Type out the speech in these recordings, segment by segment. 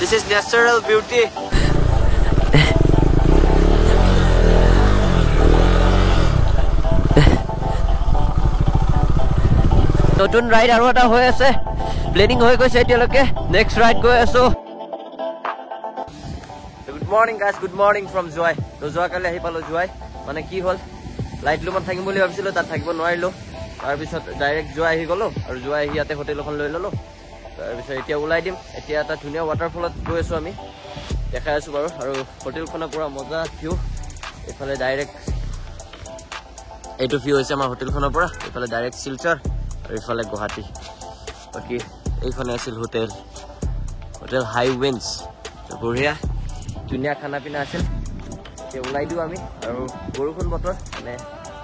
This is natural beauty. নতুন ride আৰু এটা হৈ আছে, প্লেনিং হৈ গৈছে এতিয়ালৈকে, নেক্সট ৰাইড গৈ আছো। Good morning guys, good morning from Jowai. তো যোৱাকালি আহি পালো জোৱাই। মানে কি হ'ল, লাইটলুমত থাকিম বুলি ভাবিছিলো, তাত থাকিব নোৱাৰিলো। তাৰপিছত ডাইৰেক্ট জোৱাই আহি গ'লো আৰু জোৱাই আহি ইয়াতে হোটেল এখন লৈ ল'লো। তাৰপিছত এতিয়া ওলাই দিম। এতিয়া এটা ধুনীয়া ৱাটাৰফলত গৈ আছো আমি, দেখাই আছো বাৰু। আৰু হোটেলখনৰ পুৰা মজা ভিউ, এইফালে ডাইৰেক্ট এইটো ভিউ হৈছে আমাৰ হোটেলখনৰ পৰা, এইফালে ডাইৰেক্ট শিলচৰ আৰু এইফালে গুৱাহাটী। বাকী এইখনে আছিল হোটেল, হোটেল হাই উইন্স। বঢ়িয়া ধুনীয়া খানা পিনা আছিল। এতিয়া ওলাই দিওঁ আমি। আৰু বৰষুণ বতৰ, মানে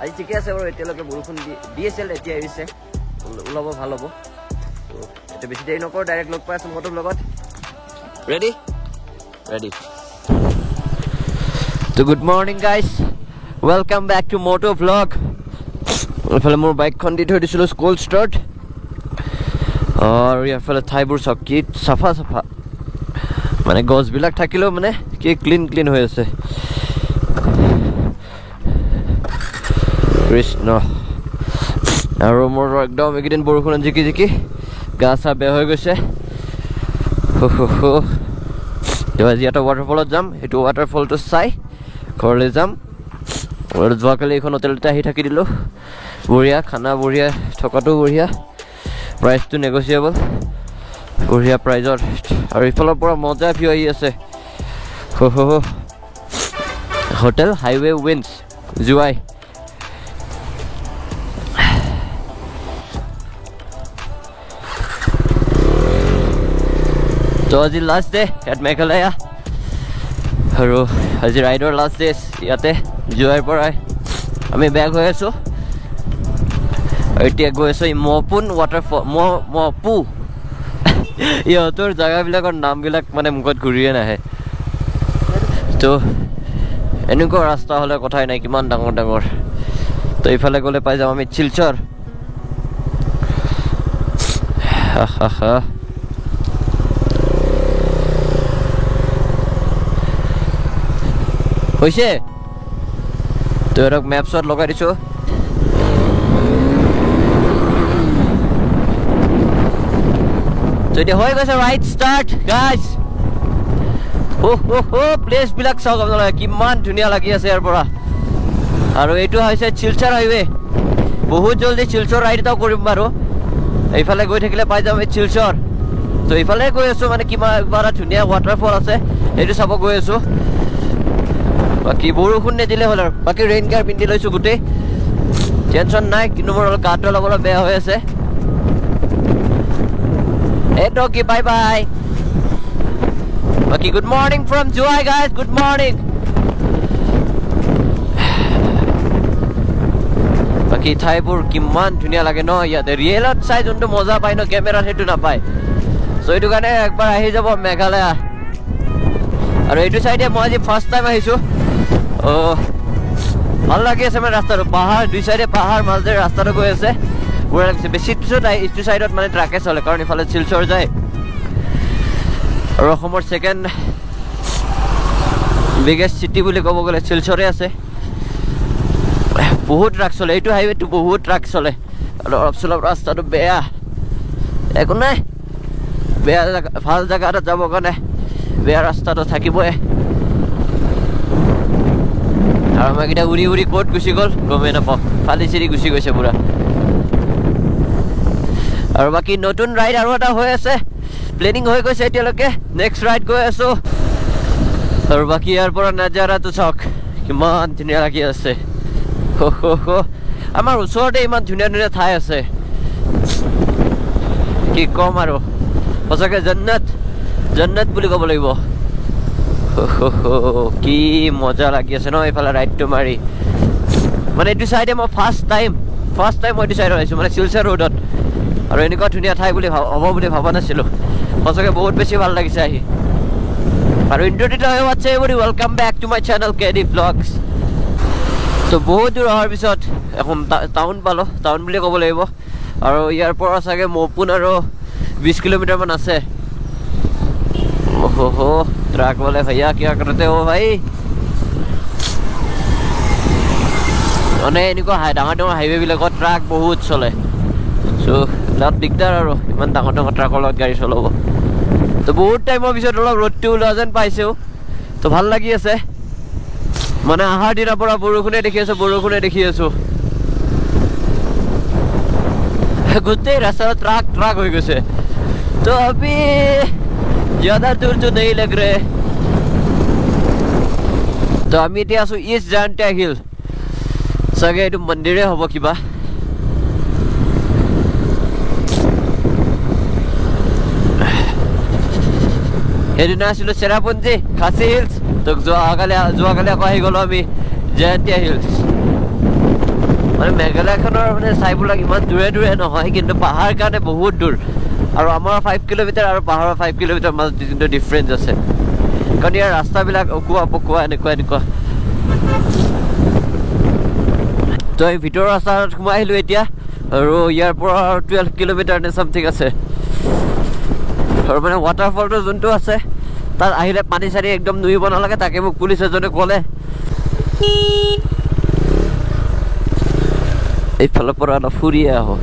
আজি ঠিকে আছে বাৰু, এতিয়ালৈকে বৰষুণ দি আছিল, এতিয়া এৰিছে, ওলাব ভাল হ'ব। এতিয়া বেছি দেৰি নকৰোঁ, ডাইৰেক্ট লগ পাই আছোঁ মটোৰ লগত। Ready ready. তো good morning guys, welcome back to moto vlog. এইফালে মোৰ বাইকখন দি থৈ দিছিলোঁ স্কুল ষ্টাৰ্ট। আৰু ইয়াৰফালে ঠাইবোৰ চাওক কি চাফা চাফা, মানে গছবিলাক থাকিলেও মানে কি ক্লিন ক্লিন হৈ আছে। কৃষ্ণ। আৰু মোৰ একদম এইকেইদিন বৰষুণত জিকি জিকি গা চা বেয়া হৈ গৈছে। আজি এটা ৱাটাৰফলত যাম, সেইটো ৱাটাৰফলটো চাই ঘৰলৈ যাম। আৰু যোৱাকালি এইখন হোটেলতে আহি থাকি দিলোঁ। বঢ়িয়া খানা, বঢ়িয়া থকাটো, বঢ়িয়া প্ৰাইচটো নেগচিয়েবল, বঢ়িয়া প্ৰাইজত। আৰু ইফালৰ পৰা মজা ভিউ আহি আছে। হোটেল হাইৱে উইন্স জোৱাই। তো আজি লাষ্ট ডে ইয়াত মেঘালয়া, আৰু আজি ৰাইডৰ লাষ্ট ডে ইয়াতে জোৱাইৰ পৰাই আমি বেক হৈ আছোঁ। আৰু এতিয়া গৈ আছোঁ মপুন ৱাটাৰফল, মপু। ইহঁতৰ জেগাবিলাকৰ নামবিলাক মানে মুখত ঘূৰিয়ে নাহে। তো এনেকুৱা ৰাস্তা হ'লে কথাই নাই, কিমান ডাঙৰ ডাঙৰ। তো এইফালে গ'লে পাই যাম আমি শিলচৰ। হা হা। হৈছে তো এৰক মেপছত লগাই দিছোঁ। তো এতিয়া হৈ গৈছে ৰাইড ষ্টাৰ্ট গাইজ। প্লেচবিলাক চাওক আপোনালোকে কিমান ধুনীয়া লাগি আছে ইয়াৰ পৰা। আৰু এইটো হৈছে শিলচৰ হাইৱে। বহুত জল্দি শিলচৰ ৰাইড এটাও কৰিম বাৰু। এইফালে গৈ থাকিলে পাই যাম এই শিলচৰ। তো এইফালে গৈ আছোঁ, মানে কিমান কিবা এটা ধুনীয়া ৱাটাৰফল আছে, সেইটো চাব গৈ আছোঁ। বাকী বৰষুণ নিদিলে হ'ল আৰু। বাকী ৰেইন গিয়াৰ পিন্ধি লৈছোঁ গোটেই, টেনশ্যন নাই। কিন্তু মোৰ অলপ গাটো অলপ অলপ বেয়া হৈ আছে। এই কি বাই বাই। বাকী good morning from Jowai guys, good morning. বাকী ঠাইবোৰ কিমান ধুনীয়া লাগে ন ইয়াতে। ৰিয়েলত চাই যোনটো মজা পায় ন, কেমেৰাত সেইটো নাপায়। চ' এইটো কাৰণে একবাৰ আহি যাব মেঘালয়া। আৰু এইটো চাইডে মই আজি ফাৰ্ষ্ট টাইম আহিছোঁ। ভাল লাগি আছে মানে ৰাস্তাটো, পাহাৰ দুই চাইডে পাহাৰ, মাজেৰে ৰাস্তাটো গৈ আছে, বঢ়িয়া লাগিছে। বেছি পিছত এইটো চাইডত মানে ট্ৰাকে চলে, কাৰণ ইফালে শিলচৰ যায়। আৰু অসমৰ ছেকেণ্ড বিগেষ্ট চিটি বুলি ক'ব গ'লে শিলচৰে আছে। বহুত ট্ৰাক চলে এইটো হাইৱেটো, বহুত ট্ৰাক চলে। আৰু অলপ চলপ ৰাস্তাটো বেয়া, একো নাই, বেয়া জেগা ভাল জেগা এটাত যাবৰ কাৰণে বেয়া ৰাস্তাটো থাকিবই। আৰু আমাৰকেইটা উৰি উৰি ক'ত গুচি গ'ল গমেই নাপাওঁ, ফালি চিৰি গুচি গৈছে পুৰা। আৰু বাকী নতুন ৰাইড আৰু এটা হৈ আছে, প্লেনিং হৈ গৈছে এতিয়ালৈকে, নেক্সট ৰাইড গৈ আছোঁ। আৰু বাকী ইয়াৰ পৰা নাজাৰাটো চাওক কিমান ধুনীয়া লাগি আছে। আমাৰ ওচৰতে ইমান ধুনীয়া ধুনীয়া ঠাই আছে, কি ক'ম আৰু, সঁচাকৈ জন্নত জন্নত বুলি ক'ব লাগিব। কি মজা লাগি আছে ন এইফালে ৰাইডটো মাৰি। মানে এইটো চাইডে মই ফাৰ্ষ্ট টাইম মই এইটো চাইডত আহিছোঁ, মানে শিলচৰ ৰোডত। আৰু এনেকুৱা ধুনীয়া ঠাই বুলি হ'ব বুলি ভবা নাছিলোঁ, সঁচাকৈ বহুত বেছি ভাল লাগিছে আহি। আৰু ইণ্ট্ৰডিউট হৈ আছে, welcome back to my channel K D vlogs. তো বহুত দূৰ অহাৰ পিছত এখন টাউন পালোঁ, টাউন বুলি ক'ব লাগিব। আৰু ইয়াৰ পৰা চাগে মপুন আৰু 20 কিলোমিটাৰমান আছে। हो हो, ट्रक वाले भैया क्या करते हो भाई। মানে এনেকুৱা ডাঙৰ ডাঙৰ হাইৱেবিলাকত ট্ৰাক বহুত চলে, চ' তাত দিগদাৰ আৰু ইমান ডাঙৰ ডাঙৰ ট্ৰাকৰ লগত গাড়ী চলাব। তো বহুত টাইমৰ পিছত অলপ ৰ'দটো ওলোৱা যেন পাইছোঁ, তো ভাল লাগি আছে। মানে অহাৰ দিনাৰ পৰা বৰষুণে দেখি আছোঁ, বৰষুণে দেখি আছোঁ, গোটেই ৰাস্তাত ট্ৰাক ট্ৰাক হৈ গৈছে। তো अभी ज़्यादा दूर तो नहीं लग रहे। তো আমি এতিয়া আছোঁ ইষ্ট জয়ন্তীয়া হিল, চাগে এইটো মন্দিৰে হ'ব কিবা। সেইদিনা আছিলোঁ চেৰাপুঞ্জী খাচী হিলছ, তো যোৱাকালি আকৌ আহি গ'লো আমি জয়ন্তীয়া হিলছ। মানে মেঘালয়খনৰ মানে চাইবিলাক ইমান দূৰে দূৰে নহয়, কিন্তু পাহাৰ কাৰণে বহুত দূৰ। আৰু আমাৰ 5 কিলোমিটাৰ আৰু পাহাৰৰ 5 কিলোমিটাৰ মাজত কিন্তু ডিফাৰেঞ্চ আছে, কাৰণ ইয়াৰ ৰাস্তাবিলাক অকোৱা পকোৱা এনেকুৱা এনেকুৱা। তো এই ভিতৰৰ ৰাস্তাত সোমাই আহিলোঁ এতিয়া, আৰু ইয়াৰ পৰা 12 কিলোমিটাৰ নে চামথিং আছে। আৰু মানে ৱাটাৰফলটো যোনটো আছে তাত আহিলে পানী চানী একদম নুইব নালাগে, তাকে মোক পুলিচ এজনে ক'লে। এইফালৰ পৰা অলপ ফুৰিয়ে আহোঁ।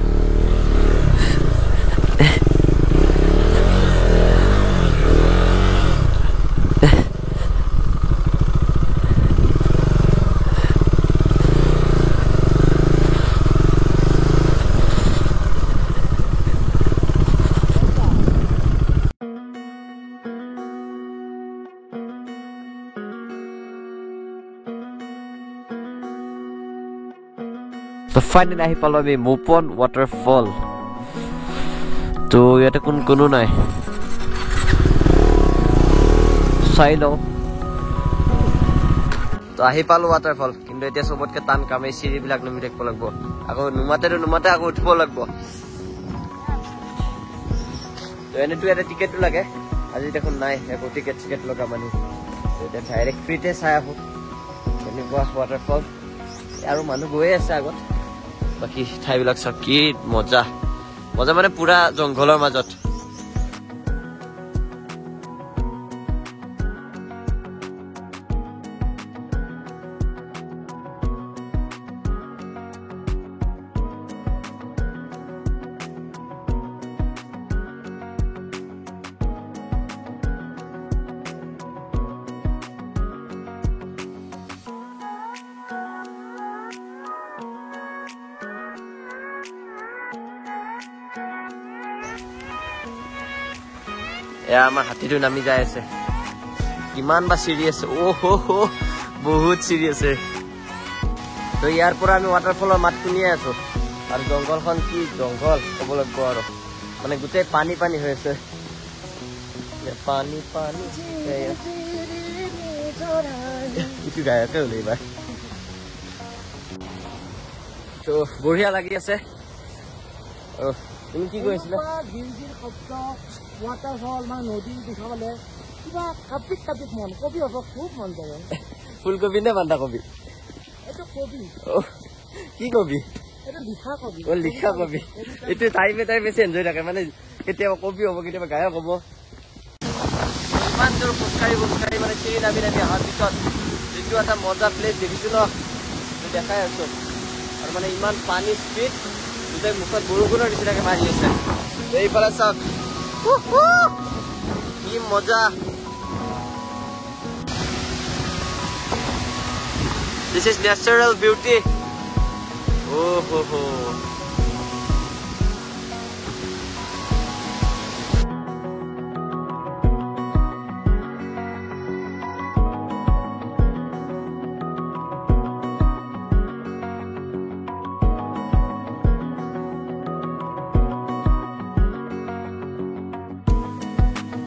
তো ফাইনেলি আহি পালোঁ আমি মোপন ৱাটাৰফল। তো ইয়াতে কোনো নাই, চাই লওঁ। তো আহি পালোঁ ৱাটাৰফল, কিন্তু এতিয়া চবতকে টান কাম এই চিৰিবিলাক নামি থাকিব লাগিব, আকৌ নুমাতেতো নুমাতে আকৌ উঠিব লাগিব। তো এনেতো ইয়াতে টিকেটটো লাগে, আজি দেখোন নাই একো টিকেট চিকেট লগা মানুহ। এতিয়া ডাইৰেক্ট ফ্ৰীতে চাই আহোঁ তেনেকুৱা ৱাটাৰফল। আৰু মানুহ গৈয়ে আছে আগত। বাকী ঠাইবিলাক চাওক কি মজা মজা, মানে পুৰা জংঘলৰ মাজত। এয়া আমাৰ হাতীটো নামি যাই আছে। কিমান বা চিৰি আছে, অ' হ' বহুত চিৰি আছে। তো ইয়াৰ পৰা আমি ৱাটাৰফলৰ মাত শুনিয়ে আছো। আৰু জংঘলখন কি জংঘল ক'ব লাগিব আৰু, মানে গোটেই পানী পানী হৈ আছে, পানী পানী। ইটো গায়কে হ'ল এইবাৰ। তো বঢ়িয়া লাগি আছে। তুমি কি কৈ আছিলা? ৱাটাৰফল মানে নদী দেখা পালে কিবা কাপিক কাপিক মন, কবি হ'ব খুব মন যায়। ফুলকবি নে বন্ধাকবি? এইটো কবি। কি কবি? এইটো লিখা কবি। অ, লিখা কবি। এইটো টাইমে টাইমে চেঞ্জ হৈ থাকে, মানে কেতিয়াবা কবি হ'ব, কেতিয়াবা গায়ক হ'ব। ইমান দূৰ খোজকাঢ়ি খোজকাঢ়ি মানে চিৰি নামি নামি অহাৰ পিছত যিটো এটা মজা প্লেচ দেখিছো ন, দেখাই আছো। আৰু মানে ইমান পানী স্পীড, গোটেই মুখত বৰষুণৰ নিচিনাকে মাৰি আছে। এইফালে চাওক কি মজা। This is natural beauty. Oh ho ho.